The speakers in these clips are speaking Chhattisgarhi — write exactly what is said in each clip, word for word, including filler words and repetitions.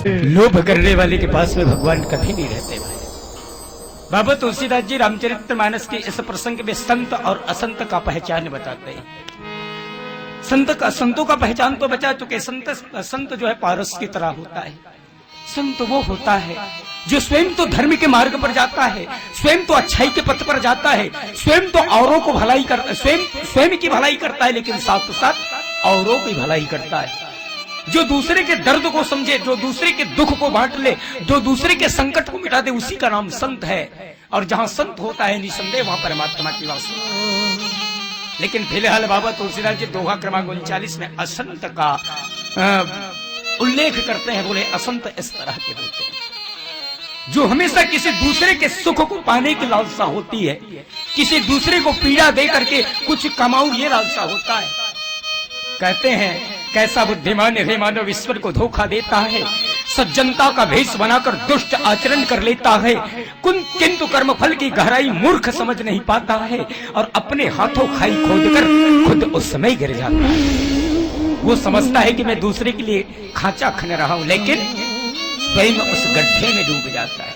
लोभ करने वाले के पास में भगवान कभी नहीं रहते भाई। बाबा तुलसीदास जी रामचरित मानस के इस प्रसंग में संत और असंत का पहचान बताते हैं। संत का, संतों का पहचान तो बचा चुके। संत, संत जो है पारस की तरह होता है। संत वो होता है जो स्वयं तो धर्म के मार्ग पर जाता है, स्वयं तो अच्छाई के पथ पर जाता है, स्वयं तो औरों को भलाई कर, स्वयं, स्वयं की भलाई करता है, लेकिन साथ साथ औरों की भलाई करता है। जो दूसरे के दर्द को समझे, जो दूसरे के दुख को बांट ले, जो दूसरे के संकट को मिटा दे, उसी का नाम संत है। और जहां संत होता है, निसंदेह वहां परमात्मा की वास होती है। लेकिन फिलहाल बाबा तुलसीदास जी दोहा क्रमांक उनचालीस में असंत का, अ, उल्लेख करते हैं। बोले, असंत इस तरह के होते हैं जो हमेशा किसी दूसरे के सुख को पाने की लालसा होती है, किसी दूसरे को पीड़ा दे करके कुछ कमाऊं, ये लालसा होता है। कहते हैं, कैसा बुद्धिमान है मानव, ईश्वर को धोखा देता है, सज्जनता का भेष बनाकर दुष्ट आचरण कर लेता है, कुन-, किंतु कर्मफल की गहराई मूर्ख समझ नहीं पाता है और अपने हाथों खाई खोदकर खुद उसमें गिर जाता है। वो समझता है कि मैं दूसरे के लिए खांचा खन रहा हूं, लेकिन स्वयं उस गड्ढे में डूब जाता है।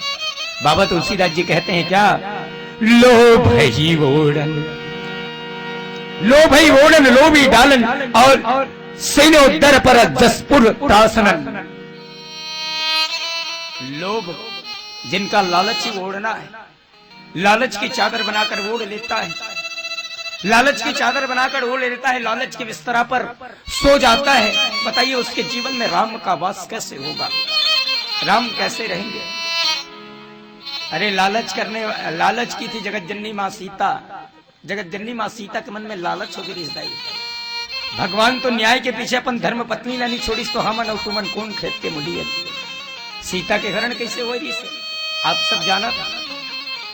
बाबा तुलसीदास जी कहते हैं क्या, लोभ ही ओढ़न, लोभ ही ओढ़न, लोभी डालन, और सेनो दर पर जसपुर तासनन। लोभ, जिनका लालच ही ओढ़ना है, लालच की चादर बनाकर ओढ़ लेता है, लालच की चादर बनाकर ओढ़ लेता है, लालच के बिस्तरा पर सो जाता है। बताइए, उसके जीवन में राम का वास कैसे होगा, राम कैसे रहेंगे? अरे, लालच करने, लालच की थी जगत जननी माँ सीता, जगत जननी माँ सीता के मन में लालच हो गई रिस दाई। भगवान तो न्याय के पीछे अपन धर्म पत्नी ला नहीं छोड़िस, तो हमन अउ तुमन कोन खेत के मुली है? सीता के हरण कैसे होय रिस, आप सब जानत,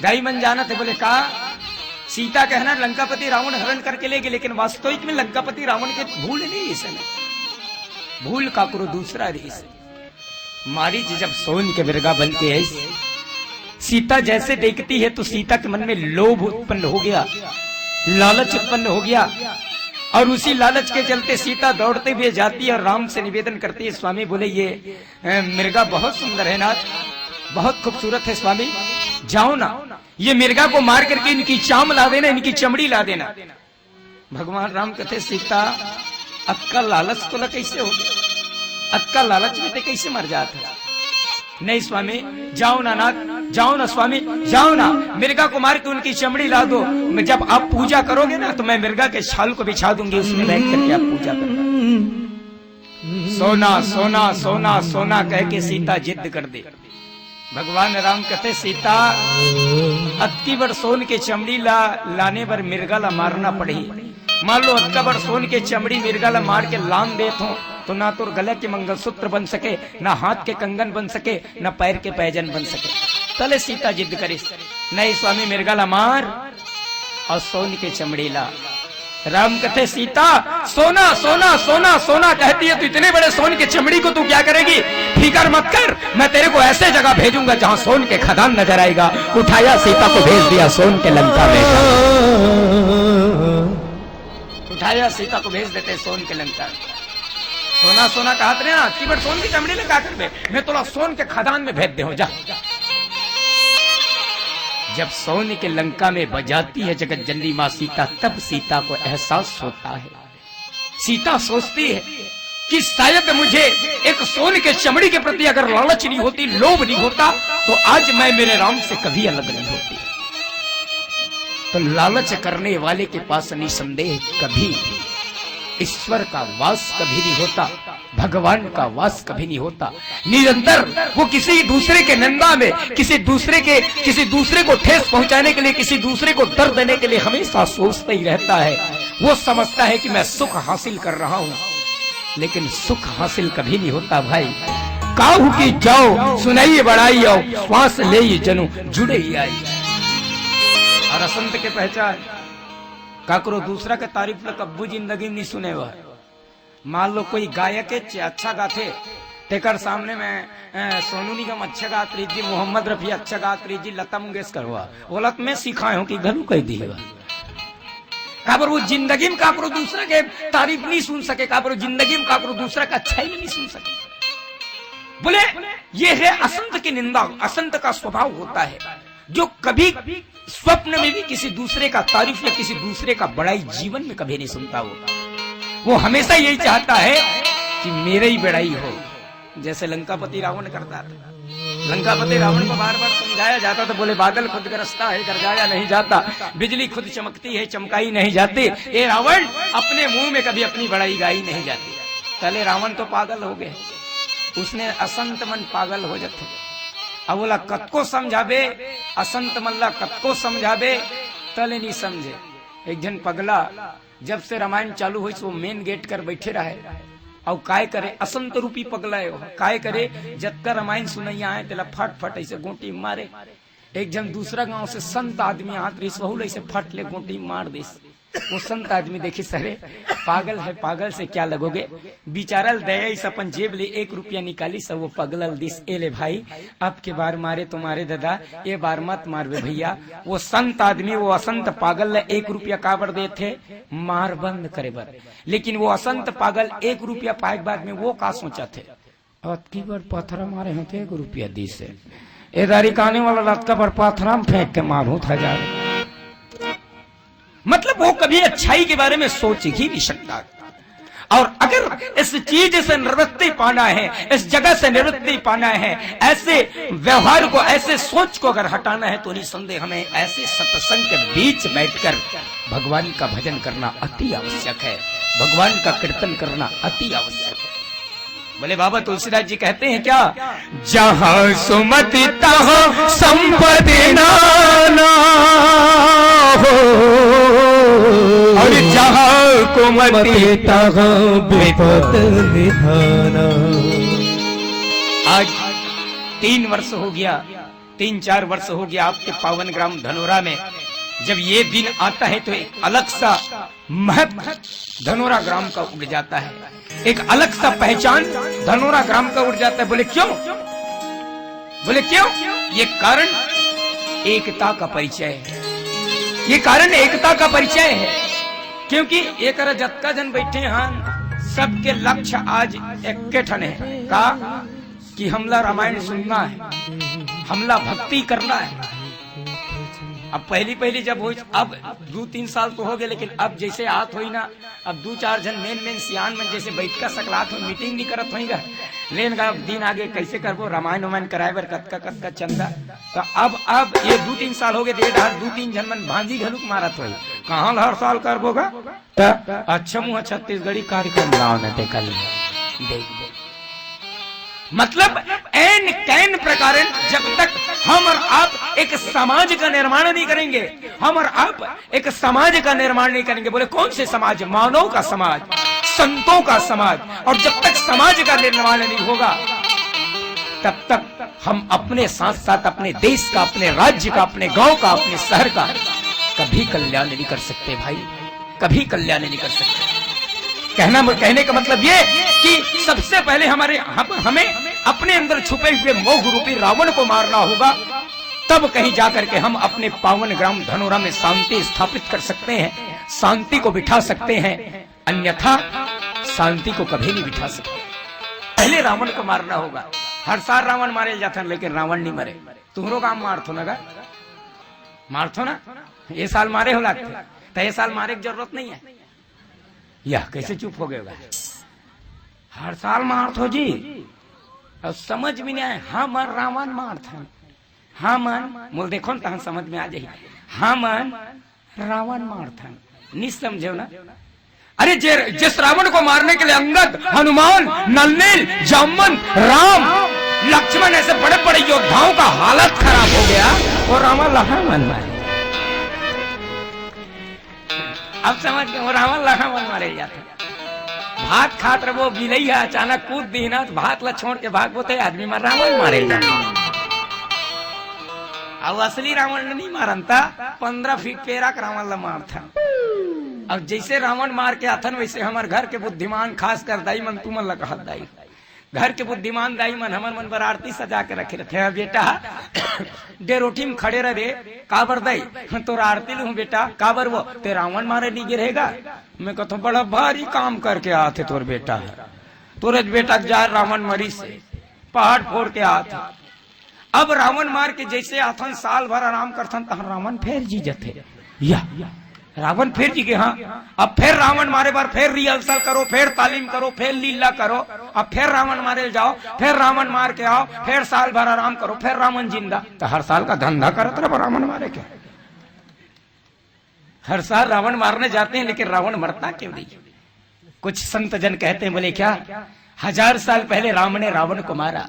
दाई मन जानत है। बोले का, सीता के हरण लंकापति रावण हरण करके ले गए, लेकिन वास्तविक में लंकापति रावण के भूल नहीं रिस, भूल काकरो दूसरा रिस। मारीच जब सोन के मिर्गा बन के आइस, सीता जैसे देखती है तो सीता के मन में लोभ उत्पन्न हो गया, लालच उत्पन्न हो गया, और उसी लालच के चलते सीता दौड़ते हुए जाती है और राम से निवेदन करती है, स्वामी, बोले, ये, अ, मिर्गा बहुत सुंदर है नाथ, बहुत खूबसूरत है स्वामी, जाओ ना, ये मिर्गा को मार करके इनकी चाम ला देना, इनकी चमड़ी ला देना। भगवान राम कथे, सीता, अतका लालच तोला कैसे हो गया? अतका लालच में ते कैसे मर जात है? नहीं स्वामी, जाओ ना नाथ, जाओ ना स्वामी, जाओ ना। मिर्गा को मार के उनकी चमड़ी ला दो। मैं, जब आप पूजा करोगे ना, तो मैं मिर्गा के छाल को बिछा दूंगी, उसमें बैठ करके आप पूजा करना। सोना, सोना, सोना, सोना कह के सीता जिद कर दे। भगवान राम कथे, सीता, अतकी बड़ सोन के चमड़ी ला लाने बर मिर्गा ला मारना पड़ही। मान लो, अतका बड़ सोन के चमड़ी मिर्गा ला मार के लान देत हो, तो ना तोर गला के मंगलसूत्र बन सके, ना हाथ के कंगन बन सके, ना पैर के पैजन बन सके। तले सीता जिद करिस, नहीं स्वामी, मिर्गा ला मार और सोन के चमड़ी ला। राम कथे, सीता, सोना, सोना, सोना, सोना कहती है, तो इतने बड़े सोन के चमड़ी को तू क्या करेगी? फिकर मत कर, मैं तेरे को ऐसे जगह भेजूंगा जहां सोन के खदान नजर आएगा। उठाया, सीता को भेज दिया सोन के लंका में। उठाया, सीता को भेज देते सोन के लंका। सोना, सोना कहत रहे ना, अतकी बड़ सोन की चमड़ी ला का करबे? मैं तोला सोन के खदान में भेज दे हूं, जा। जब सोन के लंका में बजाती है जगत जननी माँ सीता, तब सीता को एहसास होता है। सीता सोचती है कि शायद मुझे एक सोन के चमड़ी के प्रति अगर लालच नहीं होती, लोभ नहीं होता, तो आज मैं मेरे राम से कभी अलग नहीं होती। तो लालच करने वाले के पास निसंदेह कभी ईश्वर का वास कभी नहीं होता, भगवान का वास कभी नहीं होता। निरंतर वो किसी दूसरे के निंदा में, किसी दूसरे के, किसी दूसरे को ठेस पहुंचाने के लिए, किसी दूसरे को दर्द देने के लिए हमेशा सोचता ही रहता है। वो समझता है कि मैं सुख हासिल कर रहा हूं, लेकिन सुख हासिल कभी नहीं होता भाई। काहू की जाओ सुनाइए बड़ाई, आओ श्वास ले ये जनु जुड़े ही आई। और असंत के पहचान, काकरो दूसरा के तारीफ ला कब्बू जिंदगी में नहीं सुने हुआ। मान लो कोई गायक है, च-, अच्छा गाथे, तेकर सामने में, अ, सोनू निगम अच्छा गात रही जी, मोहम्मद रफी अच्छा गात रही जी, लता मंगेशकर हुआ, बोला तो मैं सिखाए हूं कि घलू कह दी हुआ। काबर वो जिंदगी में काकरो दूसरा के तारीफ नहीं सुन सके, काबर वो जिंदगी में काकरो दूसरा का अच्छा ही नहीं सुन सके। बोले, ये है असंत की निंदा। असंत का स्वभाव होता है जो कभी स्वप्न में भी किसी दूसरे का तारीफ या किसी दूसरे का बड़ाई जीवन में कभी नहीं सुनता हो। वो हमेशा यही चाहता है कि मेरे ही बड़ाई हो, जैसे लंकापति रावण करता था। लंकापति रावण को बार बार समझाया जाता था, बोले, "बादल खुद गरजता है, गरजाया नहीं जाता, बिजली खुद चमकती है, चमकाई नहीं जाती।" ये रावण अपने मुंह में कभी अपनी बड़ाई गाई नहीं जाती। तले रावण तो पागल हो गए, उसने असंत मन पागल हो जाते। अब ओला कतको समझाबे, असंत मन ला कतको समझाबे, तले नहीं समझे। एक झन पगला, जब से रामायण चालू होइस, वो मेन गेट कर बैठे रहे। अउ काय करे, असंत रूपी पगला है वो। काय करे, जतका रामायण सुनैया आए, तेला फट फट ऐसे गोटी मारे। एक झन दूसरा गांव से संत आदमी आत रहिस, वहू ला ऐसे फट ले गोटी मार दिस। वो संत आदमी देखिस, "अरे, पागल है, पागल से क्या लगोगे?" बिचारा ल दया इस अपन जेब ले एक रुपया निकालिस, वो पगला ल दिस, "ए ले भाई, अब के बार मारे तो मारे ददा, ए बार मत मारबे भैया।" वो संत आदमी वो असंत पागल ल एक रुपया काबर देथे? मार बंद करे बर। लेकिन वो असंत पागल एक रुपया पाए के बाद में वो का सोचथे? "अतकी बड़ पथरा मारे हों त एक रुपया दिस हे, ए दारी काने वाला लतका बड़ पथरा में फेंक के मारहूं त हजार।" मतलब वो कभी अच्छाई के बारे में सोच ही नहीं सकता। और अगर इस चीज से निवृत्ति पाना है, इस जगह से निवृत्ति पाना है, ऐसे व्यवहार को, ऐसे सोच को अगर हटाना है, तो निसंदेह हमें ऐसे सत्संग के बीच बैठकर भगवान का भजन करना अति आवश्यक है, भगवान का कीर्तन करना अति आवश्यक है। बोले, बाबा तुलसीदास जी कहते हैं क्या, "जहाँ सुमति तहाँ संपत्ति नाना हो, और जहाँ कुमति तहाँ विपत निधाना।" आज तीन वर्ष हो गया, तीन चार वर्ष हो गया आपके पावन ग्राम धनोरा में। जब ये दिन आता है तो एक अलग सा महक धनोरा ग्राम का उड़ जाता है, एक अलग सा पहचान धनोरा ग्राम का उड़ जाता है। बोले, "क्यों?" बोले, "क्यों?" ये कारण एकता का परिचय है, ये कारण एकता का परिचय है। क्योंकि ये करा जतका जन बैठे हैं, सबके लक्ष्य आज एक ठन है। का? कि हमला रामायण सुनना है, हमला भक्ति करना है। अब पहली पहली जब होई, अब दू तीन साल तो हो गए, लेकिन अब जैसे आत होई ना, अब दू चार झन मेन मेन सियान मन जैसे बैठका सकलात हो, मीटिंग नहीं करत होई गा। लेन गा, अब दिन आगे कैसे करबो, रामायण वामायण कराए बर कतका कतका चंदा। तो अब, अब ये दू तीन साल हो गए, डेढ़ हाथ दू तीन झन मन भांजी घलुक मारत होई, कहाँ ल हर साल करबो गा? त अच्छा मुँह छत्तीसगढ़ी कार्यक्रम लाओ न, ते कल देख, देख। मतलब, ऐन कैन प्रकारेण जब तक हम और आप एक समाज का निर्माण नहीं करेंगे, हम और आप एक समाज का निर्माण नहीं करेंगे। बोले, कौन से समाज? मानव का समाज, संतों का समाज। और जब तक समाज का निर्माण नहीं होगा, तब तक हम अपने साथ साथ अपने देश का, अपने राज्य का, अपने गांव का, अपने शहर का कभी कल्याण नहीं कर सकते भाई, कभी कल्याण नहीं कर सकते। कहना, कहने का मतलब ये कि सबसे पहले हमारे, हम, हमें अपने अंदर छुपे हुए मोह रूपी रावण को मारना होगा, तब कहीं जाकर के हम अपने पावन ग्राम धनोरा में शांति स्थापित कर सकते हैं, शांति को बिठा सकते हैं। अन्यथा शांति को कभी नहीं बिठा सकते। पहले रावण को मारना होगा। हर साल रावण मारे जाथन, लेकिन रावण नहीं मरे। तुहरो गांव मारथो ना गा? मारथो ना? ये साल मारे हो लागथे, तो ये साल मारे की जरूरत नहीं है। यह कैसे चुप हो गए होगा? हर साल मारथो जी। अब समझ में नहीं आए, हमन रावण मारथन। हमन, मोल देखो न, तहन समझ में आ जाही। हमन रावण मारथन, नहीं समझे हो ना? अरे, जे, जिस रावण को मारने के लिए अंगद, हनुमान, नल नील, जामवंत, राम, लक्ष्मण, ऐसे बड़े बड़े योद्धाओं का हालत खराब हो गया, वो रावण लहा मन मारे। अब समझ गए, वो रावण लहा मन मारे जाते। भात खात रहो, बिलई है अचानक कूद दीना, तो भात ला छोड़ के भागबो, ते आदमी में रावण मारे जाते। अब असली रावण ल नहीं मारन ता, पन्द्रह फीट पेरा के रावण ला मारथन। अब जैसे रावण मार के आथन, वैसे हमर घर के बुद्धिमान, खास कर दाई मन, तुमन ला कहत दाई, घर के बुद्धिमान दाई मन हमर मन बर आरती सजा के रखे रथे। "हाँ बेटा, डेरोठी में खड़े रह रे।" "काबर दाई?" "हाँ, तोर आरती लूँ बेटा।" "काबर वो, ते रावण मारे नहीं गे रहेगा?" मैं कहता हूँ, "बड़ा भारी काम करके आथे तोर बेटा है, तोरे बेटा के जा रावण मरी से।" पहाड़ फोर के आत हे। अब रावण मार के जइसे आथन, साल भर आराम करथन, तहाँ रावण फेर जी जथे। या, रावण फेर जी गे, हाँ। अब फेर रावण मारे बर फेर rehearsal करो, फेर तालीम करो, फेर लीला करो। अब फेर रावण मारे जाओ, फेर रावण मार के आओ, फेर साल भर आराम करो, फेर रावण जिंदा। त हर साल का धंधा करत रहो रावण मारे के। हर साल रावण मारने जाते हैं, लेकिन रावण मरता क्यों नहीं? कुछ संत जन कहते हैं, बोले, क्या, हजार साल पहले राम ने रावण को मारा,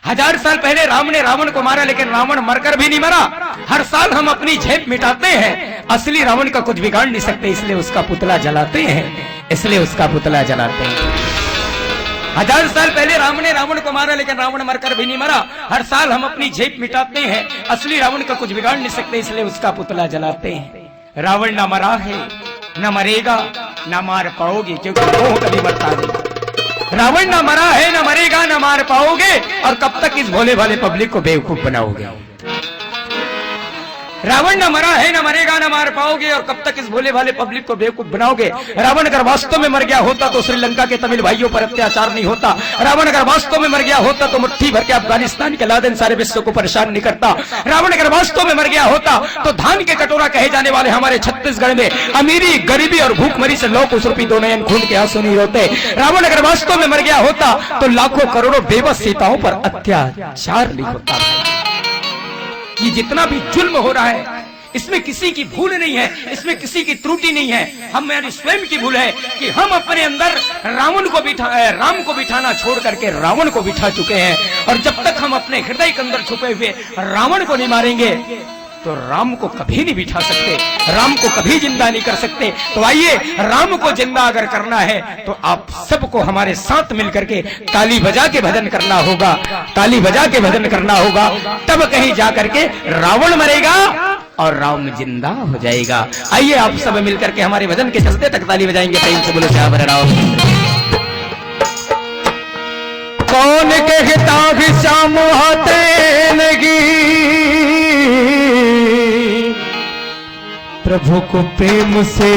हजार साल पहले राम ने रावण को मारा, लेकिन रावण मरकर भी नहीं मरा। हर साल हम अपनी झेप मिटाते हैं, असली रावण का कुछ बिगाड़ नहीं सकते, इसलिए उसका पुतला जलाते हैं, इसलिए उसका पुतला जलाते हैं। हजार साल पहले राम ने रावण को मारा, लेकिन रावण मरकर भी नहीं मरा। हर साल हम अपनी झेप मिटाते हैं, असली रावण का कुछ बिगाड़ नहीं सकते, इसलिए उसका पुतला जलाते हैं। रावण ना मरा है, ना मरेगा, ना मार पाओगे, क्योंकि वो कभी मरता नहीं। रावण ना मरा है, ना मरेगा, ना मार पाओगे, और कब तक इस भोले भाले पब्लिक को बेवकूफ बनाओगे? रावण ना मरा है, ना मरेगा, ना मार पाओगे, और कब तक इस भोले भाले पब्लिक को बेवकूफ बनाओगे? रावण अगर वास्तव में मर गया होता तो श्रीलंका के तमिल भाइयों पर अत्याचार नहीं होता। रावण अगर वास्तव में मर गया होता तो मुट्ठी भर के अफगानिस्तान के लादेन सारे विश्व को परेशान नहीं करता। रावण अगर वास्तव में मर गया होता तो धान के कटोरा कहे जाने वाले हमारे छत्तीसगढ़ में अमीरी, गरीबी और भूखमरी से लौक उस रूपी दो नयन खून के आंसू नहीं रोते। रावण अगर वास्तव में मर गया होता तो लाखों करोड़ों बेबस सीताओं पर अत्याचार नहीं होता। ये जितना भी जुल्म हो रहा है, इसमें किसी की भूल नहीं है, इसमें किसी की त्रुटि नहीं है, हमारी स्वयं की भूल है कि हम अपने अंदर रावण को बिठा, अ, राम को बिठाना छोड़ करके रावण को बिठा चुके हैं। और जब तक हम अपने हृदय के अंदर छुपे हुए रावण को नहीं मारेंगे, तो राम को कभी नहीं बिठा सकते, राम को कभी जिंदा नहीं कर सकते। तो आइए, राम को जिंदा अगर करना है तो आप सबको हमारे साथ मिल करके ताली बजा के भजन करना होगा, ताली बजा के भजन करना होगा, तब कहीं जा करके रावण मरेगा और राम जिंदा हो जाएगा। आइए, आप सब मिल करके हमारे भजन के चलते तक ताली बजाएंगे, प्रेम से बोलो, सियावर राम। कौन कहता भी श्याम आते नहीं, प्रभु को प्रेम से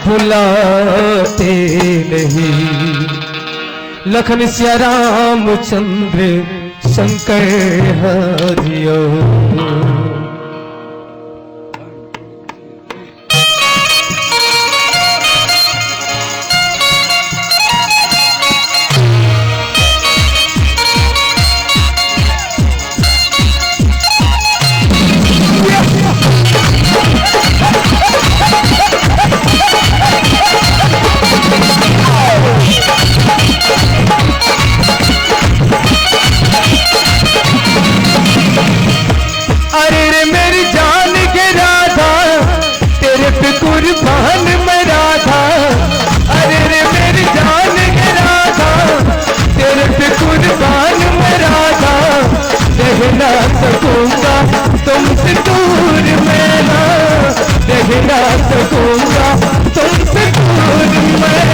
बुलाते नहीं। लखन सिया रामचंद्र शंकर हरिओ। अरे रे मेरी जान के राधा, तेरे पे कुर्बान मैं राधा। अरे रे मेरी जान के राधा, तेरे पे कुर्बान मैं राधा। रह ना सकूंगा तुमसे दूर मैं ना, रह ना सकूंगा तुमसे दूर मैं।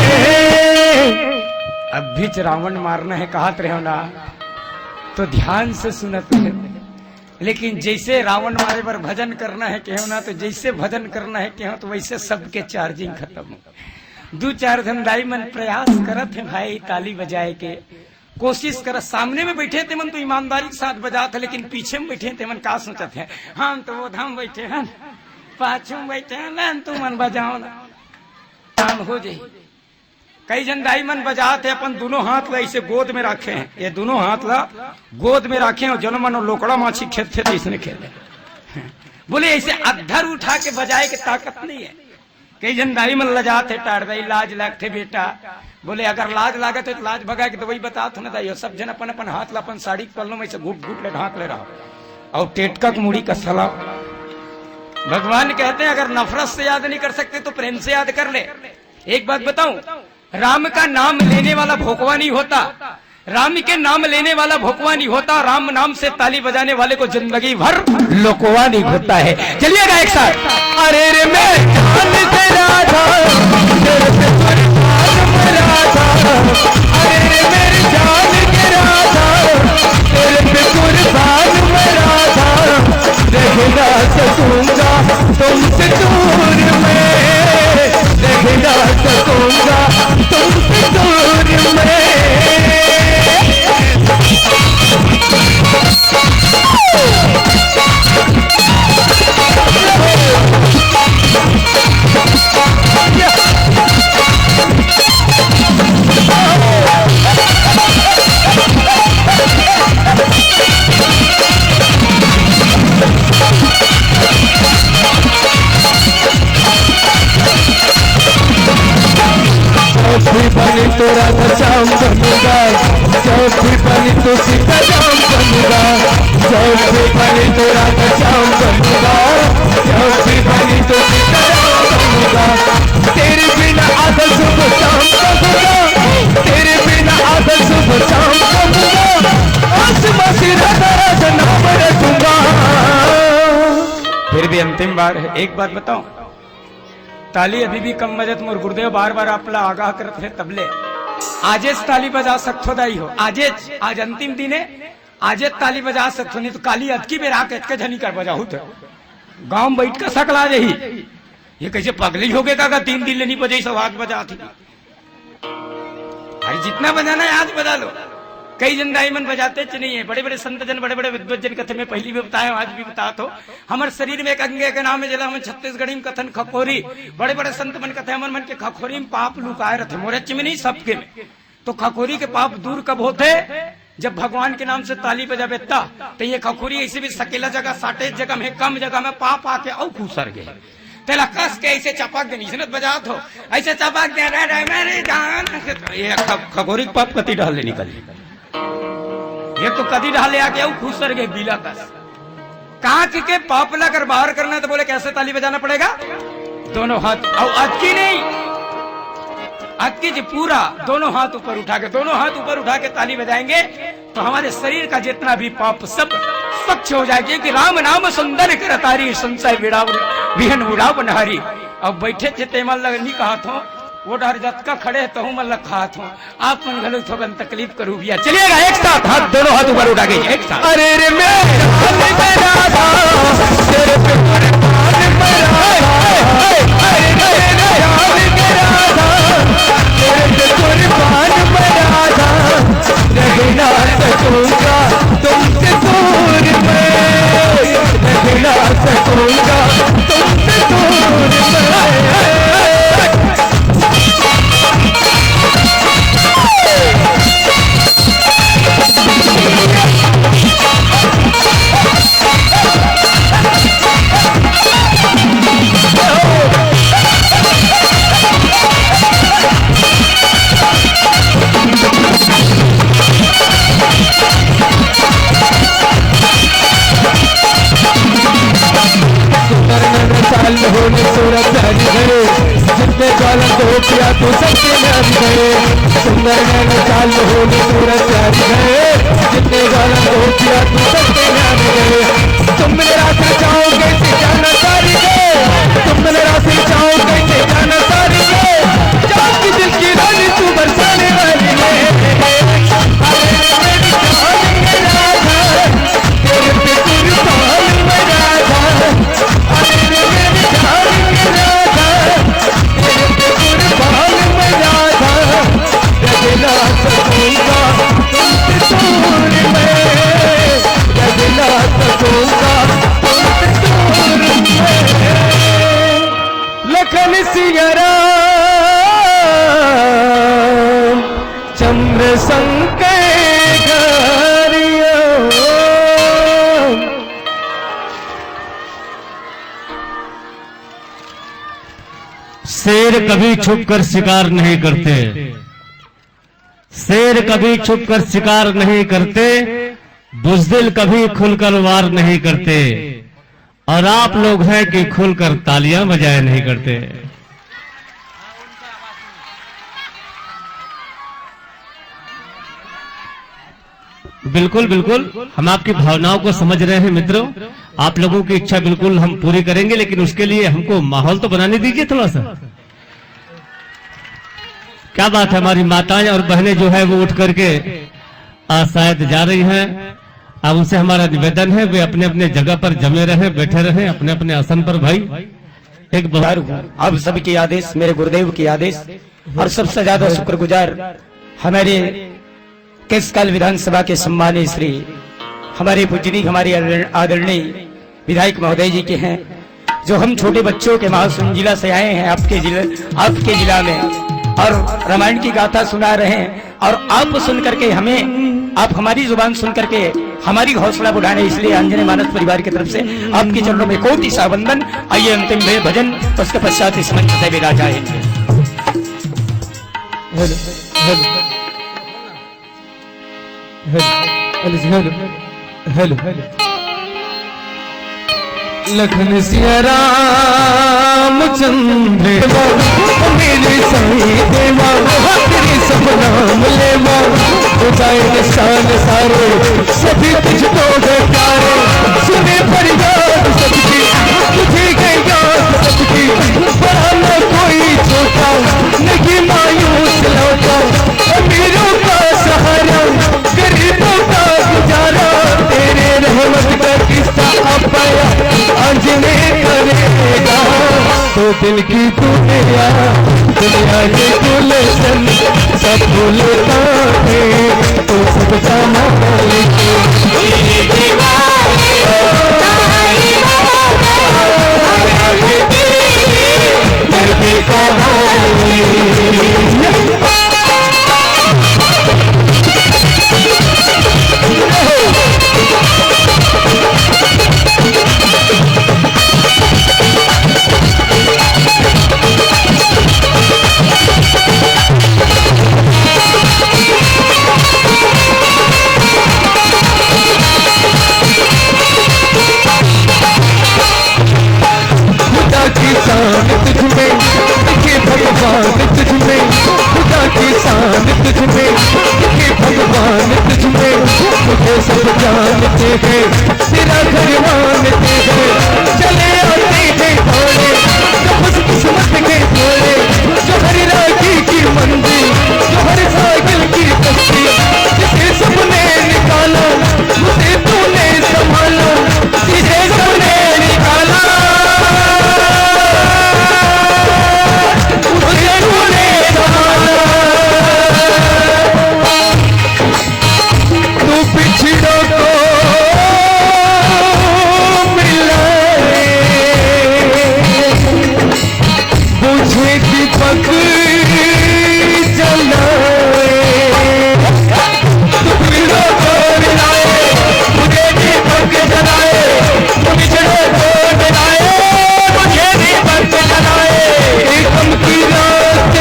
अब भी रावण मारना है, कहत रहे हो ना, तो ध्यान से सुनत रहे। लेकिन जइसे रावण मारे बर भजन करना है कहेंव ना, तो जइसे भजन करना है कहेंव, तो वइसे सबके charging खतम हो। दू चार झन दाई मन प्रयास करत हे भाई, ताली बजाए के कोशिश करत। सामने में बइठे तेमन तो ईमानदारी के साथ बजात हे, लेकिन पीछे में बइठे तेमन का सोचत हे, हम तो वो धाम बइठे हन, पाछू में बइठे हन, तुमन बजाओ ना, काम हो जाई। कई झन दाई मन बजात हे, अपन दूनों हाथ ला अइसे गोद में राखे हे, ये दूनों हाथ ला गोद में राखे हे, अउ जनो मन लोकड़ा माछी खेदथे त अइसने खेदे। बोले अइसे अधर उठा के बजाए के ताकत नइ हे। कई झन दाई मन लजात हे, "टार दाई, लाज लागथे बेटा।" बोले, "अगर लाज लागत हे त लाज भगाए के दवई बतात हों ना दाई हो, सब झन अपन अपन हाथ ला अपन साड़ी के पल्लो में अइसे घुट घुट ले ढांक ले रहा, अउ टेटका के मुड़ी का सलाम।" भगवान कहते हैं, अगर नफरत से याद नहीं कर सकते तो प्रेम से याद कर ले। एक बात बताऊं, राम का नाम लेने वाला भोकवा नहीं होता, राम के नाम लेने वाला भोकवा नहीं होता, राम नाम से ताली बजाने वाले को जिंदगी भर लोकवा नहीं होता है। चलिएगा एक साथ। अरे रे मेरे जान से राधा, तेरे पे कुर्बान मैं राधा। अरे रे मेरे जान के राधा, तेरे पे कुर्बान मैं राधा। रह ना सकूंगा तुमसे दूर मैं, रह ना सकूंगा तुमसे दूर मैं। बनूंगा, जब भी बनी तो सीता राम बनूंगा, जब भी बनी तो राधा श्याम बनूंगा, जब भी बनी तो सीता राम बनूंगा। तेरे बिना आधा सुबह शाम का होगा, तेरे बिना आधा सुबह शाम का होगा। आसमां से राधा राधा नाम रखूंगा। फिर भी अंतिम बार है, एक बात बताऊं, ताली अभी भी कम बजत, मोर गुरुदेव बार बार आप ला आगाह करत रहे तबले। आजेच ताली बजा सकथो दाई हो, आजेच, आज अंतिम दिन है, आजेच ताली बजा सकथो, नहीं तो काली अतकी बेरा के अतके झनी कर बजाहू तो गांव में बैठ के सकला जाही। ये कैसे पगली हो गए का, का तीन दिन ले नहीं बजाई, सब हाथ बजा थी। अरे जितना बजाना है आज बजा लो। कई जन दाई मन बजाते च नहीं है, बड़े बड़े संत जन, बड़े बड़े विद्वत जन कथे, मैं पहली भी बताया हूँ, आज भी बता तो, हमर शरीर में एक अंगे के नाम है, जेला हमन छत्तीसगढ़ी में कथन खखोरी। बड़े बड़े संत मन कथे, हमर मन के खखोरी में पाप लुकाए रथे, मोरे च में नहीं, सबके में। तो खखोरी के पाप दूर कब होथे? जब भगवान के नाम से ताली बजाबे ता। तो ये खखोरी ऐसे भी सकेला जगह, साटे जगह में, कम जगह में पाप आके अउ खुसर गए। तेला कस के ऐसे चपक दे, इसने बजात हो, ऐसे चपक दे, रे, रे, मेरी जान। ये ख-, खखोरी के पाप कति डहले निकल। ये तो कति डहले आके अउ खुसर गए बीला कस। कांच के पापला कर बाहर करना है तो बोले, कैसे ताली बजाना पड़ेगा? दोनों हाथ। और अतकी नहीं, अतकी जी पूरा दोनों हाथ ऊपर उठा के, दोनों हाथ ऊपर उठा के ताली बजाएंगे तो हमारे शरीर का जितना भी पाप सब स्वच्छ हो जाए, क्योंकि राम नाम सुंदर कर तारी, संशय विड़ाव, विहन उड़ाव नहारी। अब बैठे थे तेमन लग नहीं कहा था, वो डर जतका खड़े है तहु मन लग कहा था। आप मन घलो थोकन तकलीफ करू भैया। चलिएगा, एक साथ हाथ, दोनों हाथ ऊपर उठा के, एक साथ। अरे रे मेरे जान मेरा था, तेरे पे कुर्बान मेरा था। अरे मेरे जान मेरा था, तेरे पे कुर्बान मेरा था। रह ना सकूंगा तुमसे दूर मैं, रह ना सकूंगा तुमसे दूर मैं। सुंदर नैन चाल होली सूरत प्यारी है, जितने जालम को किया तू सबके नाम गए। सुंदर नैन चाल होली सूरत प्यारी है, जितने जालम को किया तू सबके नाम गए। तुम मेरा से चाहोगे से जाना सारी है, तुम मेरा से चाहोगे से जाना सारी है। चांद की दिल की रानी तू बरसाने वाली है। अरे मेरी जान मेरा जान, तेरे पे कुर्बान मैं राधा। अरे मेरी जान मेरा जान, तेरे पे कुर्बान मैं राधा। रह ना सकूंगा तुमसे दूर मैं, रह ना सकूंगा तुमसे दूर मैं। लखन सिया राम चंद्र संकट हरियो। शेर कभी छुपकर शिकार नहीं करते, शेर कभी छुपकर शिकार नहीं करते, बुजदिल कभी खुलकर वार नहीं करते। और आप लोग हैं कि खुलकर तालियां बजाया नहीं करते। बिल्कुल, बिल्कुल, हम आपकी भावनाओं को समझ रहे हैं मित्रों। आप लोगों की इच्छा बिल्कुल हम पूरी करेंगे, लेकिन उसके लिए हमको माहौल तो बनाने दीजिए थोड़ा सा। क्या बात है, हमारी माताएं और बहनें जो है वो उठ करके आज शायद जा रही हैं। अब उनसे हमारा निवेदन है, वे अपने अपने जगह पर जमे रहें, बैठे रहें अपने अपने आसन पर। भाई, एक बार आप सबके आदेश, मेरे गुरुदेव के आदेश, और सबसे ज्यादा शुक्रगुजार हमारे केशकाल विधानसभा के सम्मानित श्री हमारे पूजनीय, हमारे आदरणीय विधायक महोदय जी के हैं, जो हम छोटे बच्चों के मासूम जिला से आए हैं आपके जिले, आपके जिला में, और रामायण की गाथा सुना रहे हैं। और आप सुन करके हमें, आप हमारी जुबान सुन करके हमारी हौसला बढ़ाने, इसलिए अंजनी मानस परिवार की तरफ से आपके चरणों में कोटि सा वंदन। आइए अंतिम भजन, उसके पश्चात इस मंच से विदा चाहेंगे। Hello, hello. Hello, hello, hello. Lakhan Siya Ram Chandra देवा, मेरे साईं देवा, तेरे सब नाम लेवा, खुदाए निशान सारे, सभी तुझको है प्यारे। सुने फरियाद सबकी, तुझे है याद सबकी, बड़ा ना कोई छोटा, नहीं मायूस लौटा, अमीरों का सहारा, गरीबों का गुजारा, तेरे रहमत का किस्सा अब बयां आज मैं करेगा। दो दिन की दुनिया, दुनिया के गुलशन, सब भूलता है, तू सबका मालिक। खुदा की शान तुझ में, दिखे भगवान तुझ में, खुदा की शान तुझ में, दिखे भगवान तुझ में, तुझे सब जानते हैं, तेरा घर मानते हैं। चले आते हैं घोड़े, जो खुश किस्मत के घोड़े, जो हर रागी की मंजिल, जो हर साहिल की बस्ती, जिसे सबने निकाला, उसे तूने संभाला, जिसे सबने निकाला, उसे तूने संभाला। तू पिछड़ों को मिलाए, बुझे दीपक जलाए। तू पिछड़ों को मिलाए, बुझे दीपक जलाए, तू पिछड़ों को मिलाए, बुझे दीपक जलाए। एक गम की रात,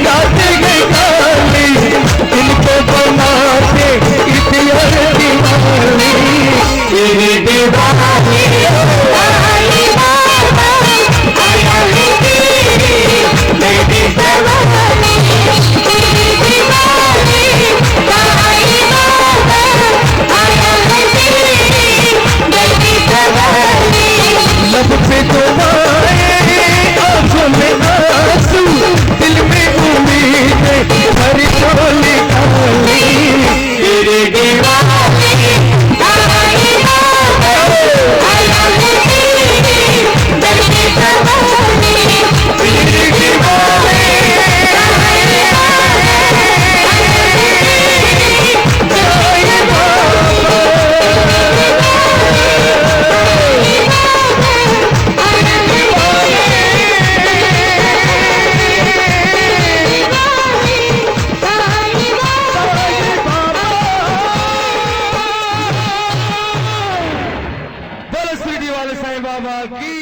रात गई काली, इनको बनाते इतिहास दिवाली। तेरी दिवाली आई बाबा, आया है तेरी मेरी सवारी। तेरी दिवाली आई बाबा, आया है तेरी मेरी सवारी। लब पे दुआएं, आंखों में आंसू, दिल में उम्मीद, भरी झोली खाली। तेरे दीवाने, तारे बाबा, आया है तेरे दर पे सवारी। तेरे दीवाने, तारे बाबा, आया है तेरे दर पे सवारी। बोलो शिरडी वाले साईं बाबा की।